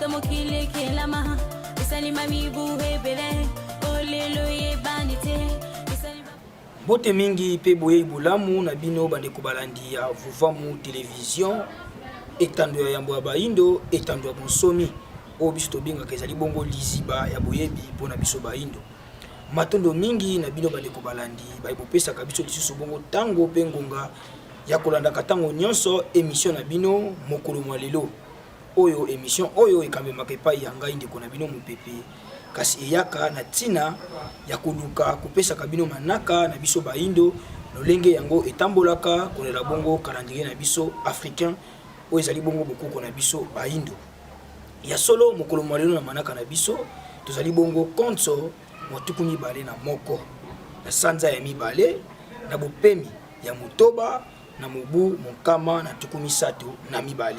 Uta mokili ekelama esalima mibu ebele olelo eyebani te. Mbote mingi pe boyei bolamu na bino bandeko balandi ya Vuvamu Television, etando ya yambo ya bayindo, etando ya bonsomi oyo biso tobengaka ezali bongo liziba ya boyebi mpo na biso bayindo. Matondo mingi na bino bandeko balandi baye bopesaka biso lisusu bongo tango pe ngonga ya kolandaka tango nyonso emission na bino mokolo mwa lelo. Oyo emission oyo ekambemaka epayi ya ngai ndeko na bino Mupepe, kasi eyaka na tina ya koluka kopesaka bino manaka na biso bayindo lolenge yango etambolaka kolela bongo calendrier na biso africain oyo ezali bongo bokoko na biso bayindo. Ya solo mokolo mwa lelo na manaka na biso tozali bongo konso mwa 21 na sanza ya mibale na bopemi ya motoba na mobu 132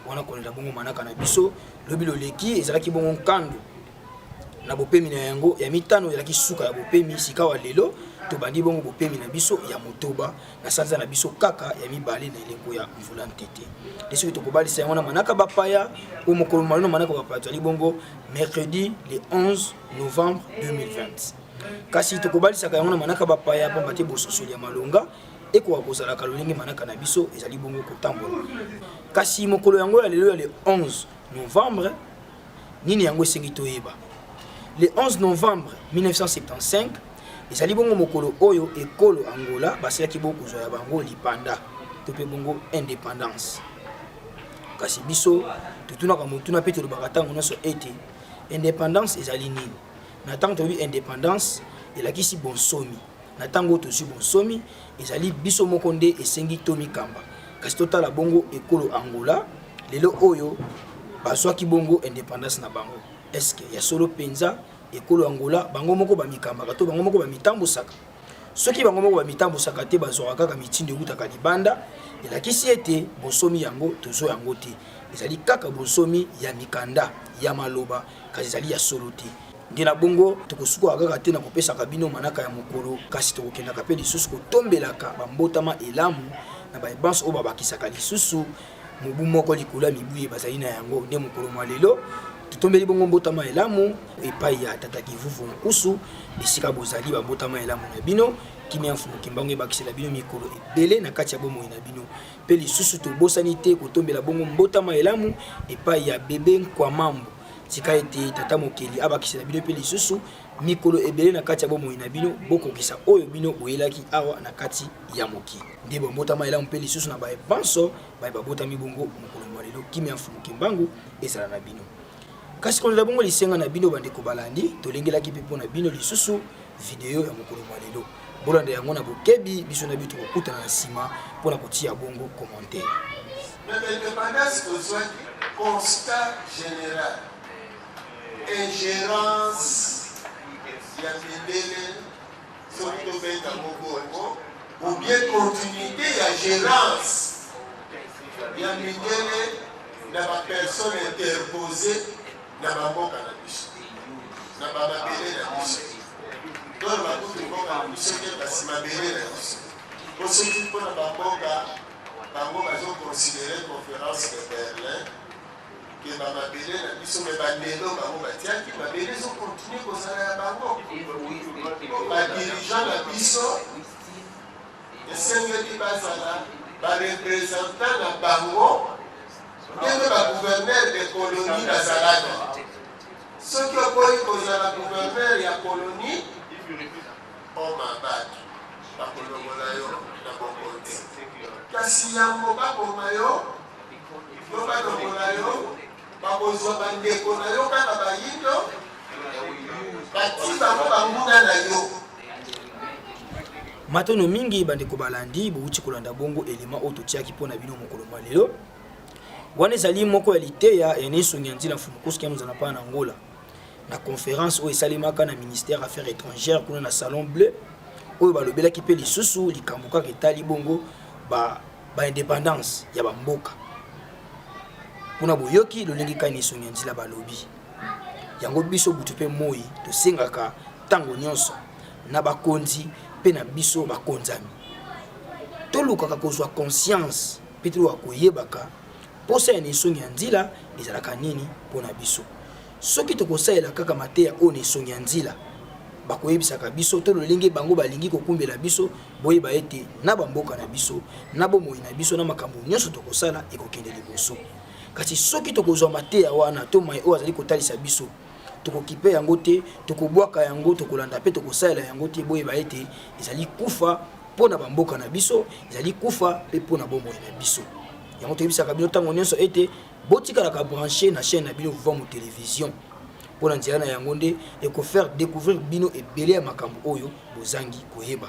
wana kolanda bongo manaka na biso lobi loleki ezalaki bongo nkando na bopemi na yango ya mitano ezalaki suka ya bopemi. Sikawa lelo tobandi bongo bopemi na biso ya motoba na sanza na biso kaka ya mibale na eleko ya mvula ntete. Nde soki tokobalisa yango na manaka bapaya o mokolo malino na manaka bapaya tozali bongo mercredi le 11 novembre 2020. Kasi tokobalisaka yango na manaka bapaya pamba te bososoli ya malonga ekoka kozalaka lolenge manaka na biso ezali bongo kotambola. Kasi mokolo yango ya lelo ya le 11 novembre, nini yango esengi toyeba? Le 11 novembre 1975 ezali bongo mokolo oyo ekolo Angola basilaki bongo kozwa ya bango lipanda to mpe bongo independance. Kasi biso totunaka motuna mpe tolobaka ntango nyonso ete independance ezali nini? Na ntango tolobi independance elakisi bonsomi. Na ntango oyo tozwi bonsomi, ezali biso moko nde esengi tomikamba. Kasi totala bongo ekolo Angola lelo oyo bazwaki bongo independance na bango. Est-ce que ya solo penza ekolo Angola bango moko bamikambaka to bango moko bamitambusaka? Soki bango moko bamitambusaka te, bazwaka kaka mitindo ewutaka libanda, elakisi ete bonsomi yango tozwa yango te. Ezali kaka bonsomi ya mikanda, ya maloba, kasi ezali ya solo te. Nde na bongo, tokosukaka kaka te na kopesaka bino manaka ya mokolo, kasi tokokendaka mpe lisusu kotombelaka bambotama elamu na baye banso oyo babakisaka lisusu mobu moko likolo ya mibu ye bazali na yango. Nde mokolo mwa lelo, totombeli bongo mbotama elamu epai ya Tata Kivuvu Nkusu, bisika bozali, bambotama elamu na bino. Kimia ya Mfumu Kimbangu ebakisela bino mikolo ebele na kati ya bomoi na bino. Mpe lisusu tobosani te kotombela bongo mbotama elamu epai ya Bebe Nkwamambu. Tika ete Tata Mokeli abakisela bino mpe lisusu mikolo ebele na kati ya bomoi na bino, bokokisa oyo bino boyelaki awa na kati ya mokili. Nde bombotama elamu mpe lisusu na baye banso baye babotami bongo mokolo mwa lelo. Kimia ya Mfumu Kimbangu ezala na bino. Kasi kolanda bongo lisenga na bino bandeko balandi, tolengelaki mpe mpo na bino lisusu video ya mokolo mwa lelo. Bolanda yango na bokebi, biso na bino tokokutana na nsima mpo na kotia bongo commentaire. Na ba independance tozwaki constat general, ingerence ya mindele soki tobeta yango bongo ou bien continuité ya gerance ya mindele na ba personnes interposees na ba mboka na biso, na ba mabele na biso. Toloba kutu mboka na biso te, kasi mabele na biso. Po soki mpo na ba mboka Bango bazo considerer conference de Berlin que ba mabele na biso mais ba ndelo bango batiaki mabele ezo continuer kozala ya bango. Ba dirigeants na biso esengeli bazala ba representants na bango ndenge ba gouverneurs de colonie bazalaki. Soki oboyi kozala gouverneur ya colonie, Boma batu bakolongola yo na bokonzi. Kasi yambo baboma yo to balongola yo, bakozwa bandeko na yo kaka bayindo, bati bango banguna na yo. Matono mingi bandeko balandi, bowuti kolanda bongo elema oyo totiaki mpo na bino mokolo mwa lelo. Wana ezali moko ya liteya ya Nesongi ya Nzila Mfumu Kusu Kiamuzana Pana na Angola. Na conference oyo esalemaka na ministère affaires étrangères kuna na salon bleu oyo balobelaki mpe lisusu likambo kaka etali bongo ba ba independance ya bamboka kuna boyoki lolenge kani esongi ya nzila balobi yango biso butu mpe moi tosengaka ntango nyonso na bakonzi mpe na biso bakonzami tolukaka kozwa conscience mpe tolukaka koyebaka. Mposa ya Nesongi ya Nzila ezalaka nini mpo na biso? Soki tokosalela kaka mateya oyo Nesongi ya Nzila bakoyebisaka biso to lolenge bango balingi kokumbela biso, boyeba ete na bamboka na biso, na bomoi na biso, na makambo nyonso tokosala ekokende liboso. Kasi soki tokozwa mateya wana to mai oyo azali kotalisa biso, tokokipe yango te, tokobwaka yango, tokolanda mpe tokosalela yango te, boyeba ete ezali kufa mpo na bamboka na biso, ezali kufa mpe mpo na bomoi na biso. Yango toyebisaka bino ntango nyonso ete botikalaka branche na chaîne na bino Vuvamu Television, mpo na nzela na yango nde ekofaire découvrir bino ebele ya makambo oyo bozangi koyeba.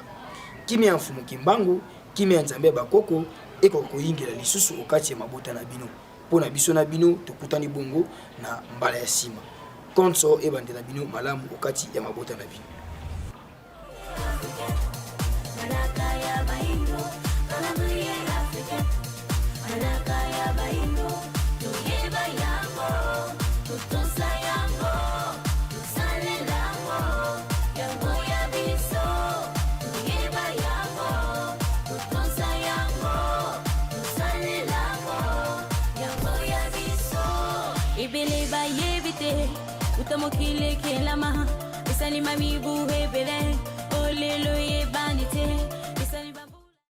Kimia ya Mfumu Kimbangu, kimia ya Nzambe ya bakoko ekoka koyingela lisusu okati ya mabota na bino. Mpo na biso na bino tokutani bongo na mbala ya nsima. Konso ebandela bino malamu okati ya mabota na bino. Ebele bayebi te uta mokili ekelama esalima mibu ebele olelo eyebani te.